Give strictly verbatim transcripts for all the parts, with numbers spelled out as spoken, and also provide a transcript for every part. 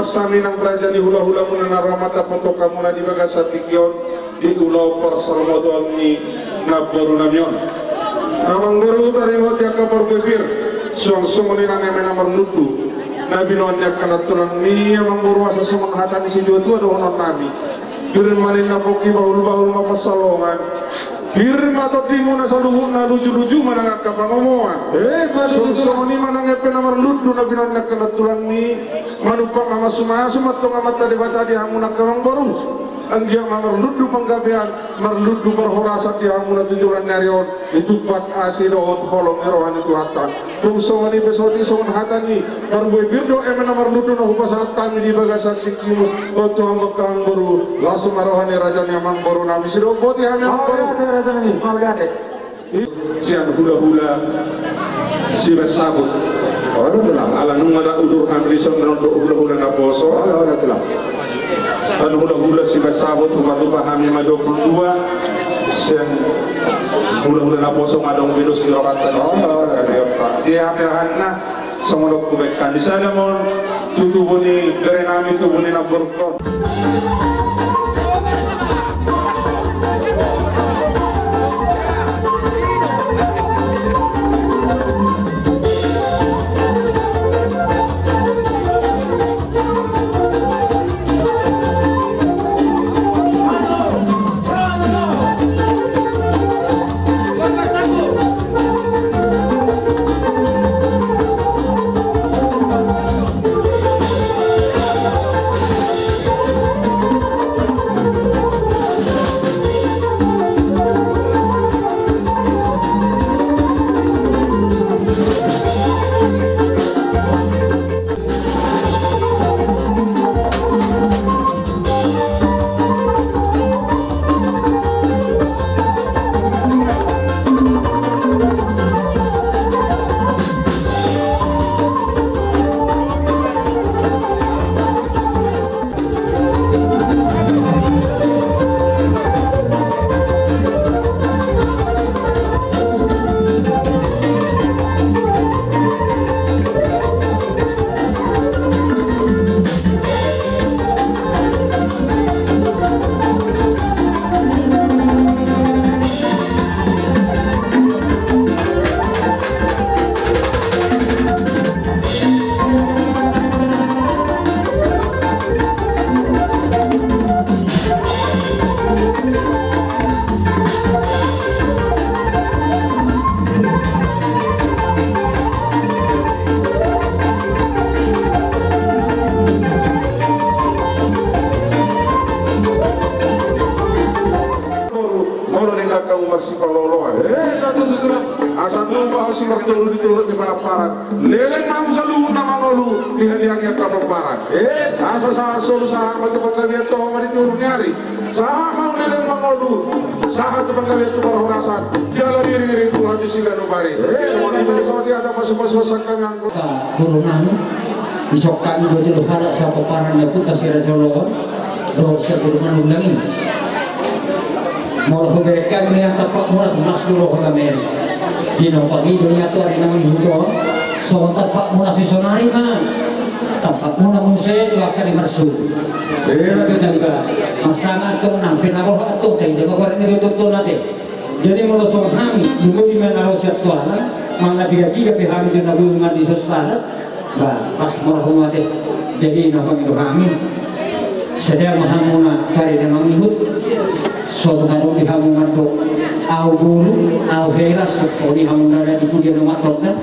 Hami nang raja ni hulahulamuna na ro mandapothon hamuna di bagasan tingki on, di ulaon parsalamatan ni namboru nami on. Amangboru, taringot di angka parbue pir, suang songon i nang eme na marlundu na binoan ni angka nantulangmi, amangboru, asa songon hata ni situatua dohonon nami: Pir ma ninna pongki, bahulbahul ma pansalongan. Pir ma tondimuna saluhutna, lujuluju ma nang angka pangomoan. Eh, ma songon i ma nang eme na marlundu na binoan ni angka nantulangmi, manumpak ma mamasumasu ma antong Amanta Debata di hamuna angka amangboru. Anggiat ma marlundu panggabean, marlundu parhorasan di hamuna tu joloan ni ari on, ditumpak asi dohot holong ni roha ni Tuhanta. Tung songon i pe, songon hata ni parbue pir do eme na marlundu na hupasahat hami di bagasan tingkimu on tu hamu angka amangboru. Las ma roha ni raja ni amangboru nami, sidok boti hami amangboru. Mauliate, raja nami, mauliate. Sian hulahula Sibansabut. Ala nunga na udur hami dison, na on do hulahula naposo. Ala hulahula Sibansabut, hupatupa hami ma dua pulu dua sian hulahula naposo, nunga adong be dos di rohanta. Di hami ahanna songon on hubege hami sada ma on tu tubu ni bere nami, tubu ni namboru on. Molo denggan hamu marsipaloloan, eh, na tutu tulang. Asa tupa ho simartoru di toru ni panamparan. Leleng ma hamu saluhutna mangolu di haliang ni angka pomparan. Eh, asa sahat solu sahat ma tu panggabean, toho ma di tiur ni ari. Sahat ma hamu leleng mangolu, sahat tu panggabean, tu parhorasan. Jala diiringiring Tuhan di siganup ari. Eh, songon i ma, songon i ma, pasu-pasu asa hami anggo. Guru nami, isok hami dua tolu halak sapomparan ni ompunta si Raja Oloan dohot si Guru Manurung i. Molo hubereng hami nian tampakmuna tu mas guru ho na meri. Di na hupangido nian tu ari na mangihut on, songon tampakmuna sonari ma tampakmuna muse tu angka na marsuru. Ia, betul juga. Marsanga antong nang pe na roha antong, taida ma goar ni dottor tu na te. Jadi molo songon hami, lumobi ma na ro sian toarna, manang na piga-piga pe hami tu na bulung di sosara. Ba, pas molo hamu ate. Jadi na pangido hami, sada ma hamuna tu ari na mangihut. So tung adong di hamu mandok, au boru, au hela, so, songon i hamu na di pudian umat tokna.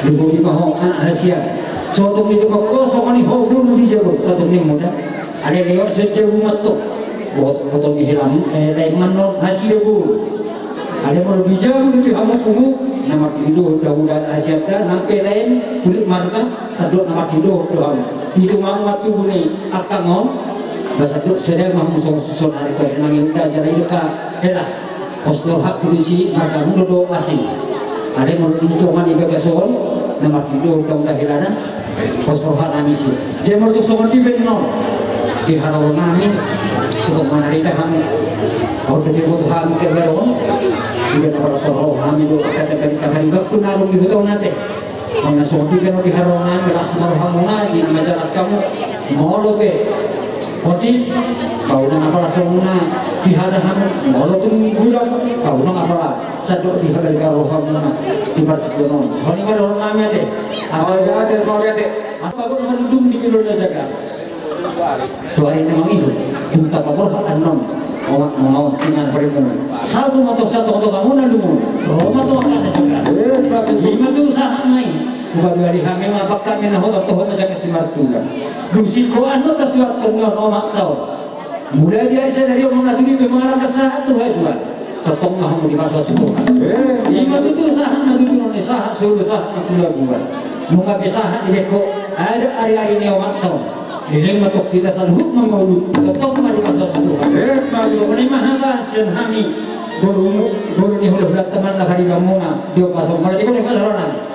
Lumobi ma ho anak hasian. So tung i tu ho, songon i ho boru di jabu, so tung i muda. Alai lewat sian jabu ma antong. Bot-, botol ni helam, eh, lain ma annon hasida boru. Alai molo di jabu do di hamu pungu, na martinodohon do hamu da hasianta, nang pe lain kulit marga, sandok na martinodohon do hamu. Pitu ma hamu tubu ni angka on, ba sandok sada ma hamu songon sonari tu ari na mangihut, jala i do ka hela. Pos do hak polisi margamu do do asing. Alai molo di tonga ni bagas on, na martinodohon do hamu da helana. Pos roha nami si. Jadi molo tung songon i pe annon, di haroro nami, songon manarida hami. Au do diboto hami keberon. Iba na marator roha hami do kata-kata di kata di baktu na ro di huta on ate. Molo songon i pe annon di haroro nami, las ma rohamuna, di na majalan hamu. Molo pe poti, paunang apala songon na di hata hamu, molo tung godang, paunang apala sandok di hagari garohamuna di partingkian on. Songon i ma dohonon nami ate. Mauliate, mauliate. Asa bagot marundung di jolo na jaga. Tu ari na mangihut, tung tapaborhat annon, omak mangaon tinan parimu. Saut ma tu satonga-tongamuna lumu, ro ma tu angka na jaga. I ma tu sahat ma i. Hupaduari hami ma pangkami na hot tu hot na jaga si Martulan. Dung singkoan do tasuakkon on omak ta on. Mulai di ari sadari on manaturi pe mangalangka sahat tu hatuan. Tongtong ma hamu dipasu-pasu Tuhan. I ma tutu sahat na tutu nang ni sahat solu sahat na pulabuan. Nunga pe sahat dibahen ho adat ari-ari ni omak ta on. Leleng ma tong hita saluhut mangolu. Tongtong ma dipasu-pasu Tuhan. Songon i ma hata sian hami boru, boru ni hulahulanta ma na saribanmuna. Dio pasu mara di kone pasaronan.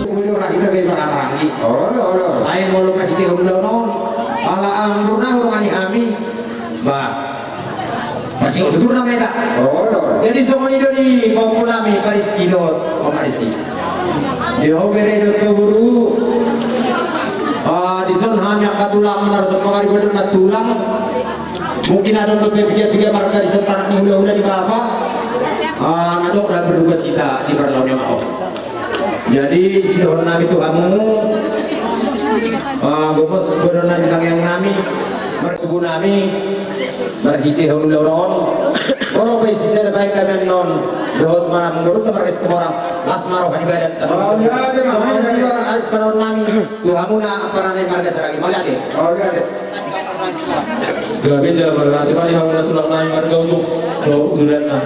Uli ora hita be marhahaanggi. Olo, olo. Lae molo marhite ulaon on, ala amruna urungan ni hami. Ba. Masih tutur nama ita. Oh, iya. Jadi songon i do di pahompu nami, Pak Rizky dohot, Pak Rizky. Di ho bere dohot ho boru. Ah, dison hami angka tulang, na ro so pangariban dohot na tulang. Mungkin adong dope piga-piga marga dison, tanak ni hula-hula ni bapa. Ah, na dok dalam berduka cita di parlaon ni ma ho. Jadi sidohonon nami tu hamu, ah, gomos dohonon nami, tangiang nami, martubu nami, marhite ulaon on. Olo pe sisada baen hami annon dohot manang dohot marga Situmorang, las ma roha ni badan. Alas panaon nami tu hamu na amparane marga Saragi, mauliate. Gabe jala marhati ma di hamu na tulang nami marga Ujung dohot uduranna.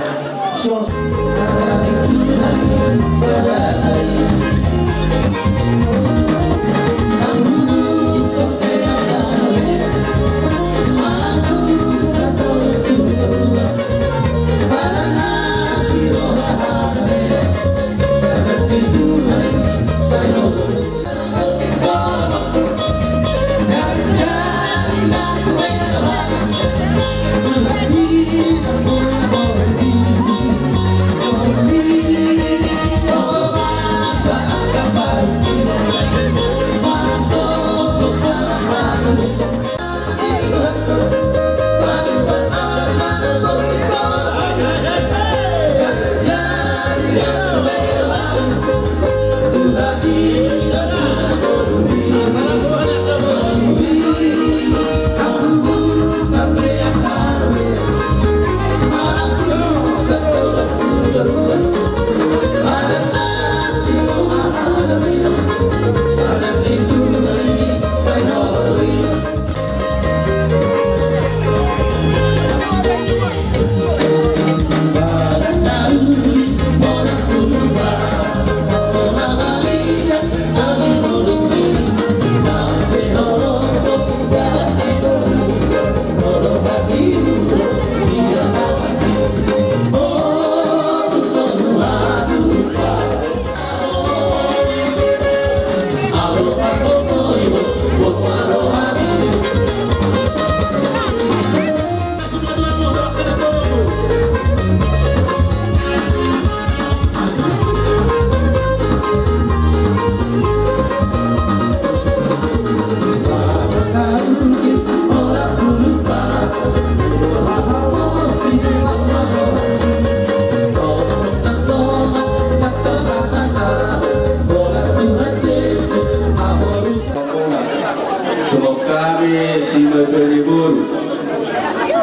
Songon hami sibatua ni boru,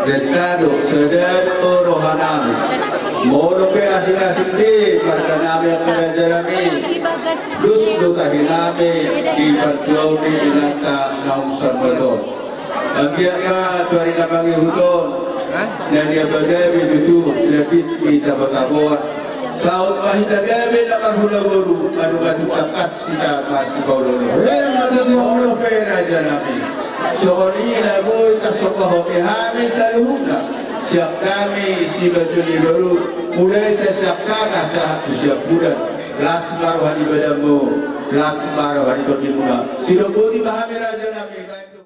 denta do sada do rohanami. Molo pe asing-asing do marganami, angka rajanami, dos do tahinami di partuaon ni inanta naung sambat on. Anggiat ma tu ari na mangihut on, na nian ma gabe tutu, na tit ni tabo-taboan. Saut ma hita gabe na marhula boru, adong atu tangkas hita masipaolo-olo. Molo pe rajanami, songon i na boi tarsongkop hami saluhutna, sian hami sibatua ni boru, mulai sian siangkangan sahat tu siampudan. Las ma roha ni badanmu, las ma roha ni tondimuna. Sidok boti ma hami rajanami, baen tu